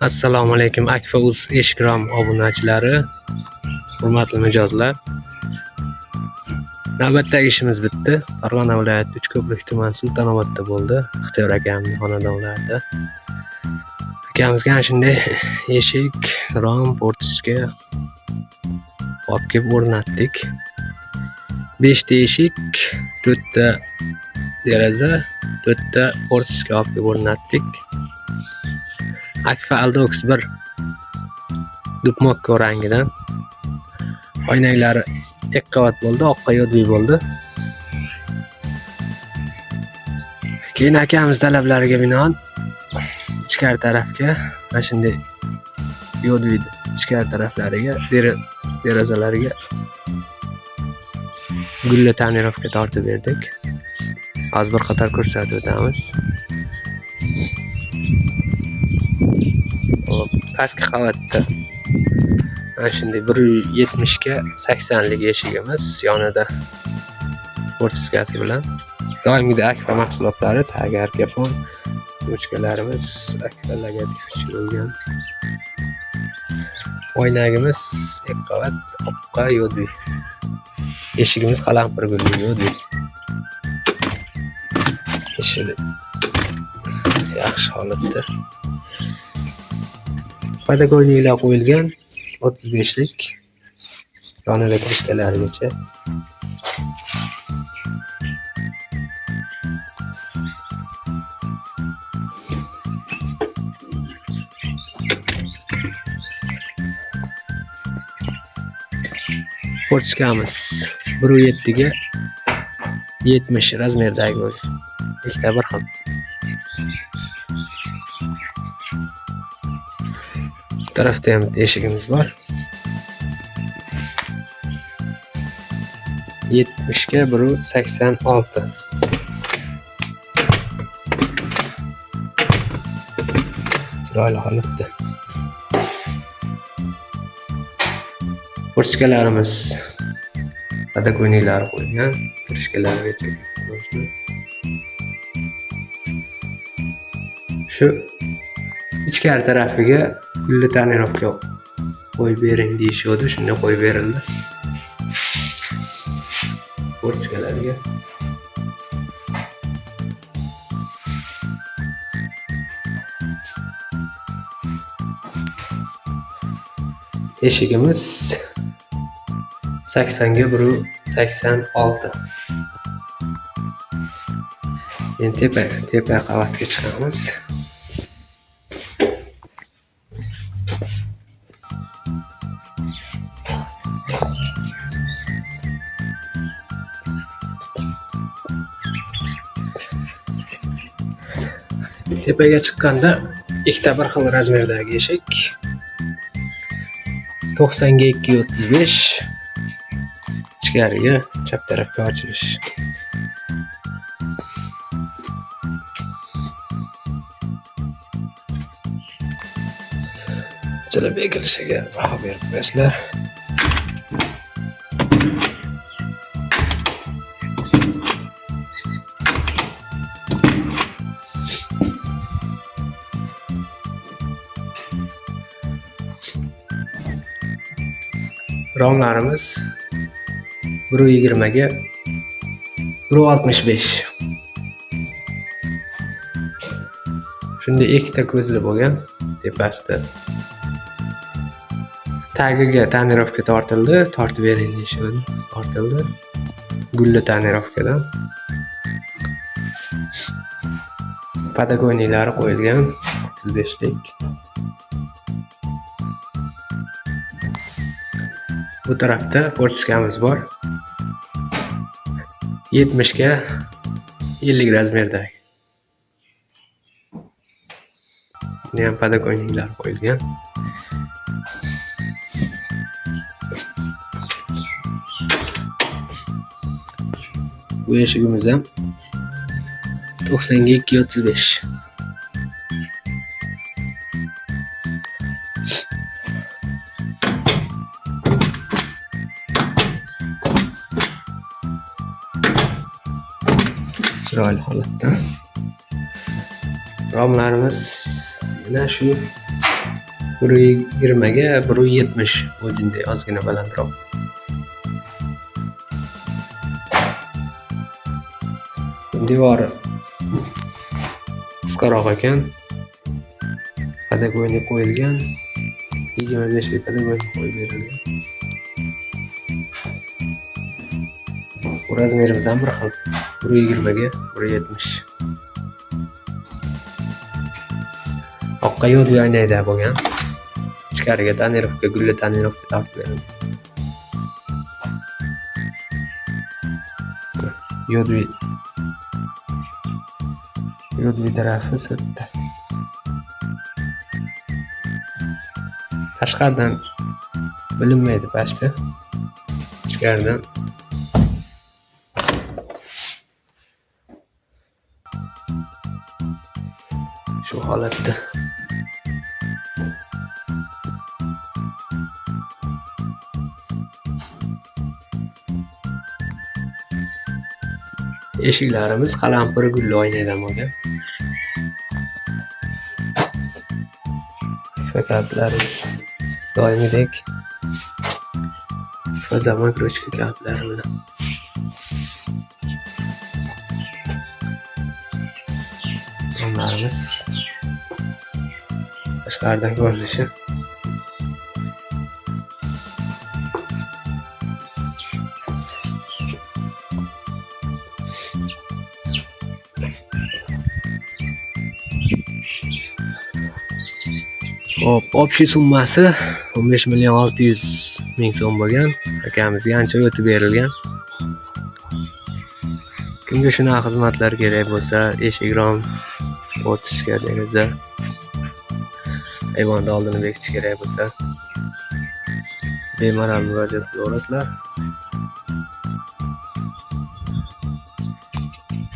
Assalomu alaykum Akfa Uz Eshikrom obunachilari, hurmatli mijozlar. Navbatdagi ishimiz bitdi. Farg'ona viloyati Uchko'prik tumani Sultonobodda bo'ldi. Ixtiyor akamning xonadonlarida. Akamizga ana shunday eshik, rom, portichka olib kelib o'rnatdik. 5 ta eshik, 4 ta deraza, 4 ta portichka olib kelib o'rnatdik. Akfa Aldox 1 dupmokko rangidan. Oynaklari 2 qavat bo'ldi, oqqa yodviy bo'ldi. Keyin akamiz talablariga binoan ichkari tarafga mana shunday yodviy ichkari taraflariga, derazalarga gulli tonirovka tortib berdik. Hozir bir qator ko'rsatib o'tamiz. Hop, pastki qavatda mana shunday bir yetmishga sakson eshigimiz yonida portichkasi bilan. Doimgidek Akfa mahsulotlari, tagi arkafon, ruchkalarimiz Akfa logotipi tushirilgan. Oynagimiz 2 qavat oqqa yodviy. Eshigimiz qalampir gulli yodviy. Eshigi yaxshi holatda. Podokonniklar qo'yilgan 35lik yonida krishkalarigacha. Portichkamiz bir yettiga yetmish razmerdagi bo'lgan. Ikkita bir xil. Bu tarafda ham bitta eshigimiz bor. 70ga bir sakson olti. Chiroyli holatda. Portichkalarimiz podokonniklari qo'yilgan, krishkalarigacha. Shu ichkari tarafiga gulli tonirovka qo'yib bering deyishuvdi, shunday qo'yib berildi. Portichkalarga. Eshigimiz saksonga bir sakson olti. Endi tepa qavatga chiqamiz. Tepaga chiqqanda ikkita bir xil razmerdagi eshik. To'qsonga ikki o'ttiz besh. Ichkariga chap tarafga ochilish. Ochilib bekilishiga baho berib qo'yasizlar. Romlarimiz bir yigirmaga bir oltmish besh. Shunda ikkita ko'zli bo'lgan tepasida. Tagiga tonirovka tortildi, tortib bering deyishadi, tortildi. Gulli tonirovkadan. Podokonniklari qo'yilgan 35lik. Bu tarafda portichkamiz bor. 70ga 50 razmerdagi. Buni ham podokonniklar qo'yilgan. Bu eshigimiz ham to'qsonga ikki o'ttiz besh. Chiroyli holatda. Romlarimiz Mana shu 1.20 ga 1.70, o'zingday ozgina balandroq. Devori qisqaroq ekan. Podogойник qo'yilgan. 25lik podogойник qo'yib berilgan. Bu razmerimiz ham bir xil. 1.20 ga 1.70. Oqqa yo'l oynakda bo'lgan. Ichkariga tonirovka, gulli tonirovka tortib berilgan. Yodvi tarafi sirtda. Tashqaridan bilinmaydi pashta. Ichkaridan shu holatda. Eshiklarimiz qalampir gulli oynadan bo'lgan. Kalitlari doimgidek va zamon ruchka kalitlari bilan. Romlarimiz tashqaridan ko'rinishi. Hop, общий summasi 15 million 600 ming so'm bo'lgan. Akamizga ancha o'tib berilgan. Kimga shunaqa xizmatlar kerak bo'lsa, eshik rom o'tishga deraza, ayvonda oldini bekitish kerak bo'lsa, bemalol murojaat qilaverasizlar.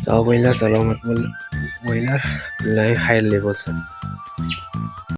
Sog' bo'linglar, salomat bo'linglar. Kunlaring xayrli bo'lsin.